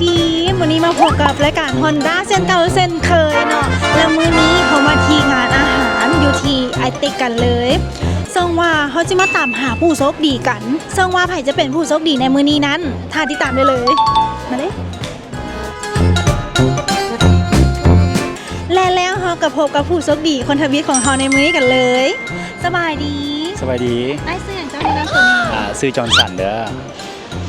ດີ ມື້ນີ້ມາພົບກັບລາຍການຮອນດ້າເຊັ່ນເກົ່າເຊັ່ນເຄີຍເນາະ ແລ້ວມື້ນີ້ເຮົາມາທີ່ງານອາຫານຢູ່ທີ່ໄອເຕັກກັນເລີຍ ເຊິ່ງວ່າເຮົາຊິມາຕາມຫາຜູ້ໂຊກດີກັນ ເຊິ່ງວ່າໃຜຈະເປັນຜູ້ໂຊກດີໃນມື້ນີ້ນັ້ນ ຖ້າຕິດຕາມໄດ້ເລີຍ ມາເລີຍ. ແລະແລ້ວເຮົາກໍພົບກັບຜູ້ໂຊກດີຄົນທຳອິດຂອງເຮົາໃນມື້ນີ້ກັນເລີຍ. ສະບາຍດີ. ສະບາຍດີ. ອ້າຍຊື່ຫຍັງເຈົ້າ ແນະນຳຕົວແດ່. ອ່າ ຊື່ຈອນສັນເດີ.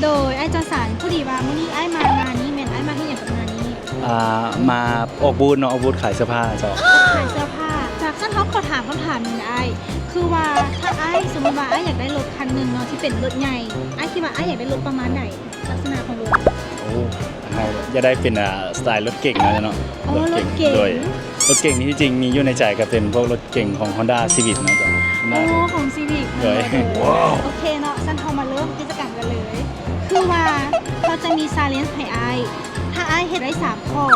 ໂດຍ ອ້າຍຈອນສັນ ພໍດີວ່າມື້ນີ້ອ້າຍມາງານນີ້ ແມ່ນອ້າຍມາເຮັດຫຍັງກັບງານນີ້? ອ່າ ມາອອກບູດເນາະ ອອກບູດຂາຍເສື້ອຜ້າເຈົ້າ. ຂາຍເສື້ອຜ້າ. ຈາກຊັ້ນເຮົາຂໍຖາມຄຳຖາມໜຶ່ງໄດ້ ຄືວ່າຖ້າອ້າຍ ສົມມຸດວ່າອ້າຍຢາກໄດ້ລົດຄັນໜຶ່ງເນາະ ທີ່ເປັນລົດໃຫຍ່ ອ້າຍຄິດວ່າອ້າຍຢາກໄດ້ລົດປະມານໃດ? ລັກສະນະຂອງລົດ. ໂອ້ ເຮົາຢາກໄດ້ເປັນ ອ່າ ສະໄຕລ໌ລົດເກັງເນາະເຈົ້າເນາະ. ໂອ້ ລົດເກັງ. ໂດຍ ລົດເກັງນີ້ທີ່ຈິງມີຢູ່ໃນໃຈກໍເປັນພວກລົດເກັງຂອງ Honda Civic ເນາະເຈົ້າ. ໂອ້ ຂອງ Civic ໂດຍ. ໂອເຄເນາະ ຊັ້ນເຮົາມາເລີ່ມກິດຈະກຳກັນເລີຍ ຄືວ່າເຮົາຈະມີ challenge ໃຫ້ອ້າຍ ຖ້າອ້າຍເຮັດໄດ້ສາມຂໍ້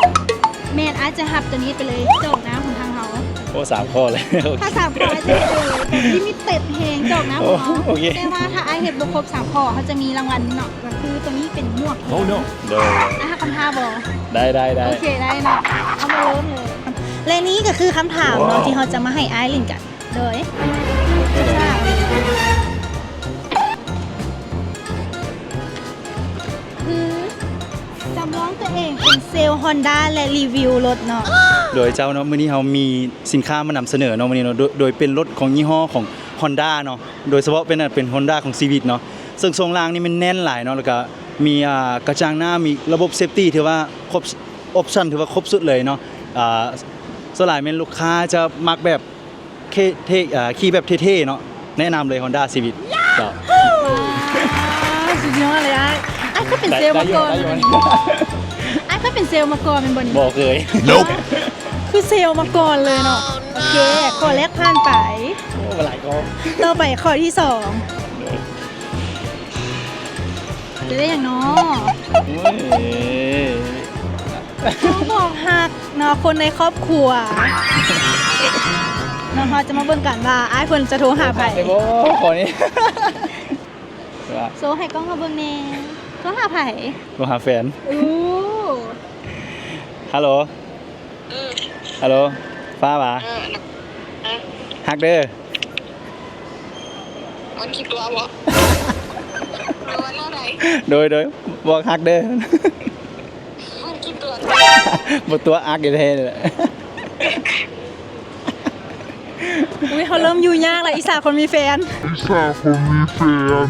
ແມ່ນອ້າຍຈະຮັບໂຕນີ້ໄປເລີຍ ຈອກນ້ຳຂອງທາງເຮົາ. ໂອ້ ສາມຂໍ້ເລີຍ. ໂອເຄ ຖ້າສາມຂໍ້ອ້າຍຈະເຮັດເລີຍ ແບບ limited ແຮງ ຈອກນ້ຳຂອງເຮົາ. ໂອເຄ ແຕ່ວ່າຖ້າອ້າຍເຮັດບໍ່ຄົບສາມຂໍ້ ເຮົາຈະມີລາງວັນເນາະ ກໍຄືໂຕນີ້ເປັນໝວກ. ໂອ້ ໂນ ໂດຍ. ອ້າຍຮັບຄຳທ້າບໍ່? ໄດ້ ໄດ້ ໄດ້. ໂອເຄ ໄດ້ເນາະ ເຮົາມາເລີ່ມເລີຍ. ແລະນີ້ກໍຄືຄຳຖາມເນາະ ທີ່ເຮົາຈະມາໃຫ້ອ້າຍຫຼິ້ນກັນ. ໂດຍ ຄືຈຳລອງຕົວເອງເປັນເຊວ Honda ແລະ ຣີວິວລົດເນາະ. ໂດຍເຈົ້າເນາະ ມື້ນີ້ເຮົາມີສິນຄ້າມານຳສະເໜີເນາະ ມື້ນີ້ເນາະ ໂດຍ ໂດຍເປັນລົດຂອງຍີ່ຫໍ້ຂອງ Honda ເນາະ ໂດຍສະເພາະເປັນ ເປັນ Honda ຂອງ Civic ເນາະ ເຊິ່ງຊ່ວງລ່າງນີ້ແມ່ນແໜ້ນຫຼາຍເນາະ ແລ້ວກະມີ ອ່າ ກະຈັງໜ້າ ມີລະບົບ safety ຖືວ່າຄົບ option ຖືວ່າຄົບສຸດເລີຍເນາະ. ອ່າ ສ່ວນຫຼາຍແມ່ນລູກຄ້າຈະມັກແບບ ເທ່ ເທ່ ເອີ ຂີ່ແບບເທ່ໆເນາະ ແນະນຳເລີຍ Honda Civic ເຈົ້າ. ວ້າວ ສຸດຍອດເລີຍອ້າຍ. ອ້າຍເຄີຍເປັນເຊວມາກ່ອນ ໄດ້ຢູ່ ໄດ້ຢູ່. ອ້າຍເຄີຍເປັນເຊວມາກ່ອນແມ່ນບໍ່ນີ້? ບໍ່ເຄີຍ. ຄືເຊວມາກ່ອນເລີຍເນາະ. ໂອເຄ ຂໍ້ແລກຜ່ານໄປ. ໂອ້ ຫຼາຍຂໍ້. ຕໍ່ໄປຂໍ້ທີສອງ ໂດຍ. ຈະໄດ້ຫຍັງນໍ? ໂອ້ຍ ເຮົາບອກຮັກເນາະ ຄົນໃນຄອບຄົວເນາະ. ເຮົາຈະມາເບິ່ງກັນວ່າອ້າຍເພິ່ນຈະໂທຫາໃຜ. ໂອ້ ຂໍນີ້ ໂຊໃຫ້ກ້ອງເຮົາເບິ່ງແດ່. ໂທຫາໃຜ? ໂທຫາແຟນ. ອູ້ ຮັລໂຫຼ. ອືມ ຮັລໂຫຼ ຟ້າຫວາ? ເອີ ຮັກເດີ. ມັນຂີ້ຕົວະບໍ່? ຫຼືວ່າແນວໃດ? ໂດຍ ໂດຍ ບອກຮັກເດີ. ມັນຂີ້ຕົວະ ບໍ່ຕົວະ ອັກແທ້ໆ. ອຸ້ຍ ເຮົາເລີ່ມຢູ່ຍາກແລ້ວ ອີສາຄົນມີແຟນ ອີສາຄົນມີແຟນ.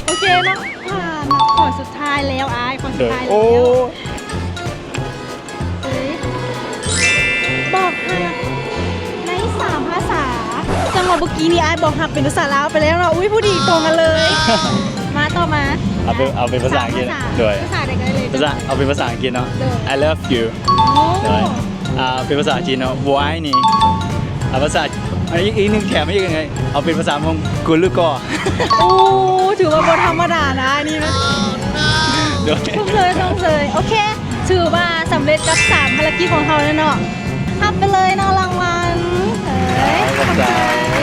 ໂອເຄເນາະ ຜ່ານເນາະ ຂໍ້ສຸດທ້າຍແລ້ວອ້າຍ ຂໍ້ສຸດທ້າຍແລ້ວ. ໂອ້ ບອກຮັກໃນສາມພາສາ. ເຊິ່ງວ່າເມື່ອກີ້ນີ້ອ້າຍບອກຮັກເປັນພາສາລາວໄປແລ້ວເນາະ. ອຸ້ຍ ຜູ້ດີຕົງກັນເລີຍ. ມາຕໍ່ມາ ເອົາເປັນ ເອົາເປັນພາສາອັງກິດ. ໂດຍ ພາສາໃດກໍໄດ້ເລີຍ. ພາສາ ເອົາເປັນພາສາອັງກິດເນາະ. ໂດຍ I love you. ໂອ້ ໂດຍ ອ່າ ເປັນພາສາຈີນເນາະ 我爱你. ອ່າ ພາສາ ອີກ ອີກໜຶ່ງແຖມອີກໜຶ່ງ ເອົາເປັນພາສາມົ້ງ ກຸນລູກກໍ. ໂອ້ ຖືວ່າບໍ່ທຳມະດານະອັນນີ້ນະ. ໂດຍ ຊົມເຊີຍ ຊົມເຊີຍ. ໂອເຄ ຖືວ່າສຳເລັດກັບສາມພາລະກິດຂອງເຮົາແລ້ວເນາະ. ຮັບໄປເລີຍເນາະລາງວັນ. ເອີຍ ຂອບໃຈ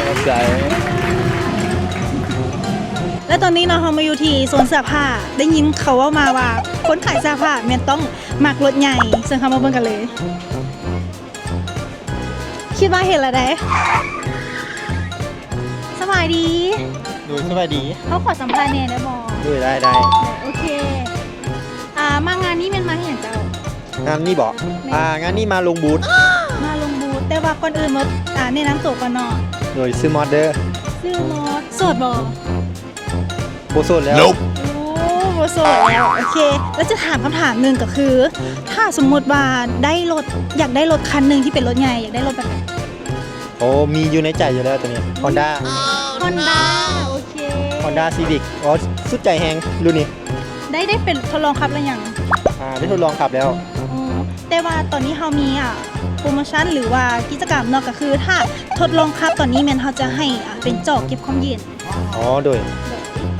ຂອບໃຈ. ແລະຕອນນີ້ເນາະ ເຮົາມາຢູ່ທີ່ໂຊນເສື້ອຜ້າ. ໄດ້ຍິນເຂົາເວົ້າມາວ່າ ຄົນຂາຍເສື້ອຜ້າແມ່ນຕ້ອງມັກລົດໃຫຍ່ ເຊິ່ງເຮົາມາເບິ່ງກັນເລີຍ. ຄິດວ່າເຫັນແລ້ວໃດ໋. ສະບາຍດີ. ໂດຍ ສະບາຍດີ. ເຮົາຂໍສຳພາດແດ່ໄດ້ບໍ່? ໂດຍ ໄດ້ ໄດ້. ໂອເຄ ອ່າ ມາງານນີ້ແມ່ນມາເຮັດຫຍັງເຈົ້າ? ງານນີ້ບໍ? ແມ່ນ. ອ່າ ງານນີ້ມາລົງບູດ. ມາລົງບູດ ແຕ່ວ່າກ່ອນອື່ນໝົດ ອ່າ ແນະນຳໂຕກ່ອນເນາະ. ໂດຍ ຊື່ມອດເດີ. ຊື່ມອດ. ໂສດບໍ່? ບໍ່ໂສດແລ້ວ. ໂອ້ ບໍ່ໂສດແລ້ວ. ໂອເຄ ແລ້ວຈະຖາມຄຳຖາມໜຶ່ງກໍຄື ຖ້າສົມມຸດວ່າໄດ້ລົດ ຢາກໄດ້ລົດຄັນໜຶ່ງທີ່ເປັນລົດໃຫຍ່ ຢາກໄດ້ລົດແບບໃດ? ໂອ້ ມີຢູ່ໃນໃຈຢູ່ແລ້ວໂຕນີ້ ຮອນດ້າ. ຮອນດ້າ. ໂອເຄ ຮອນດ້າຊີວິກ. ອໍ ສຸດໃຈແຮງລຸ້ນນີ້. ໄດ້ ໄດ້ໄປທົດລອງຂັບແລ້ວຍັງ? ອ່າ ໄດ້ທົດລອງຂັບແລ້ວ. ອໍ ແຕ່ວ່າຕອນນີ້ເຮົາມີ ອ່າ ໂປຣໂມຊັນ ຫຼືວ່າກິດຈະກຳເນາະ ກໍຄືຖ້າທົດລອງຂັບຕອນນີ້ແມ່ນເຮົາຈະໃຫ້ ອ່າ ເປັນຈອກເກັບຄວາມເຢັນ. ອໍ ໂດຍ ໂດຍ.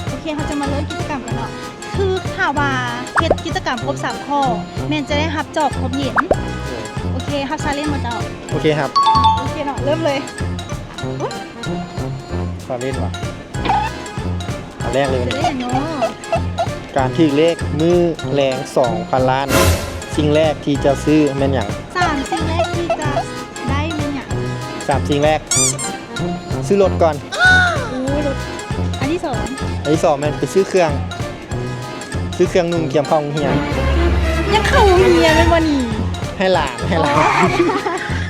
ໂອເຄ ເຮົາຈະມາເລີ່ມກິດຈະກຳກັນເນາະ. ຄືຖ້າວ່າເຮັດກິດຈະກຳຄົບສາມຂໍ້ ແມ່ນຈະໄດ້ຮັບຈອກຄວາມເຢັນ. ໂອເຄ ຮັບຊາເລນບໍ່ເຈົ້າ? ໂອເຄ ຮັບ. ໂອເຄເນາະ ເລີ່ມເລີຍ. ອຸ້ຍ ຊາເລນຫວາ? ອັນແລກເລີຍ ຈະໄດ້ຫຍັງເນາະ? ການຖືກເລກມື້ແລງສອງພັນລ້ານ ສິ່ງແລກທີ່ຈະຊື້ແມ່ນຫຍັງ? ສາມສິ່ງແລກທີ່ຈະໄດ້ແມ່ນຫຍັງ? ສາມສິ່ງແລກ ຊື້ລົດກ່ອນ. ໂອ້ ລົດ. ອັນທີສອງ? ອັນທີສອງແມ່ນໄປຊື້ເຄື່ອງ ຊື້ເຄື່ອງນຸ່ງກຽມເຂົ້າໂຮງຮຽນ. ຍັງເຂົ້າໂຮງຮຽນແມ່ນບໍ່ນີ້? ໃຫ້ຫຼານ ໃຫ້ຫຼານ. ອໍ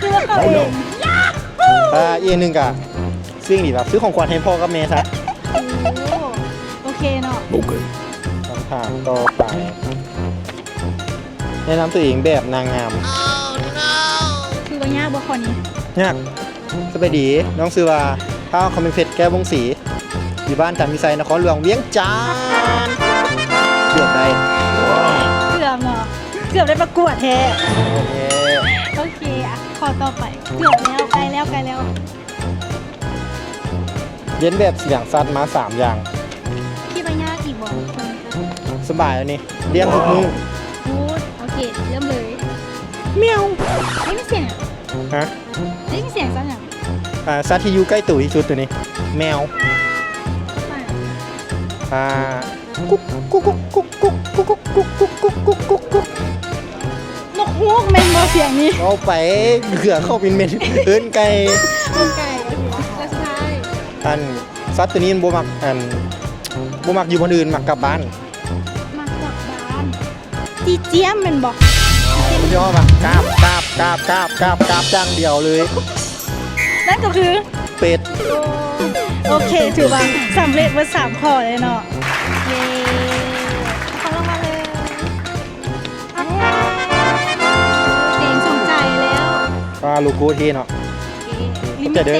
ຄິດວ່າເຂົ້າເອງ. ອ່າ ອີກອັນໜຶ່ງກະ ຊື້ຫຍັງດີວະ? ຊື້ຂອງຂວັນໃຫ້ພໍ່ກັບແມ່ຊະ. ໂອ້ ໂອເຄເນາະ. ໂອເຄ. ຄຳຖາມຕໍ່ໄປ ແນະນຳຕົວເອງແບບນາງງາມ. ຄືວ່າຍາກບໍ່ຂໍ້ນີ້? ຍາກ. ສະບາຍດີ, ນ້ອງຊື່ວ່າ ທ້າວຄຳເພັງເພັດ ແກ້ວວົງສີ ຢູ່ບ້ານຈັນວິໄຊ ນະຄອນຫຼວງວຽງຈັນ. ເກືອບໄດ້. ເກືອບເນາະ, ເກືອບໄດ້ປະກວດແທ້. ໂອເຄ ໂອເຄ ອ່ະ ຂໍ້ຕໍ່ໄປ. ເກືອບແລ້ວ, ໃກ້ແລ້ວ, ໃກ້ແລ້ວ. ລຽນແບບສຽງສັດມາສາມຢ່າງ. ຄິດວ່າຍາກອີກບໍ່? ສະບາຍອັນນີ້, ລ້ຽງທຸກມື້. ໂອ້ ໂອເຄ ເລີ່ມເລີຍ. ແມວ. ໄດ້ຍິນສຽງຫຍັງ? ຮະ? ໄດ້ຍິນສຽງສັດຫຍັງ? ອ່າ ສັດທີ່ຢູ່ໃກ້ໂຕທີ່ສຸດໂຕນີ້. ແມວ. ອ່າ ກຸກ ກຸກ ກຸກ ກຸກ ກຸກ ກຸກ ກຸກ ກຸກ ກຸກ ກຸກ ກຸກ ກຸກ. ນົກຮູ້ແມ່ນບໍ່ສຽງນີ້? ເວົ້າໄປ ເຂືອເຂົ້າເໝັນໆ ເອີ້ນໄກ່. ເອີ້ນໄກ່. ແລ້ວສຸດທ້າຍ? ອັນ ສັດໂຕນີ້ມັນບໍ່ມັກ ອັນ ບໍ່ມັກຢູ່ບ່ອນອື່ນ, ມັກກັບບ້ານ. ມັກກັບບ້ານ. ຈີ້ຈຽມແມ່ນບໍ່? ມັນຍ້ອງວ່າກາບ ກາບ ກາບ ກາບ ກາບ ກາບຢ່າງດຽວເລີຍ. ນັ້ນກໍຄື ເປັດ. ໂອເຄ ຖືວ່າສຳເລັດເບິດສາມຂໍ້ເລີຍເນາະ. ເຢ້ ຂໍລາງວັນເລີຍ. ເຕັງສົມໃຈແລ້ວ. ອ່າ ໂລໂກ້ເທ່ເນາະ. ເຢ້ ຂອບໃຈເດີ.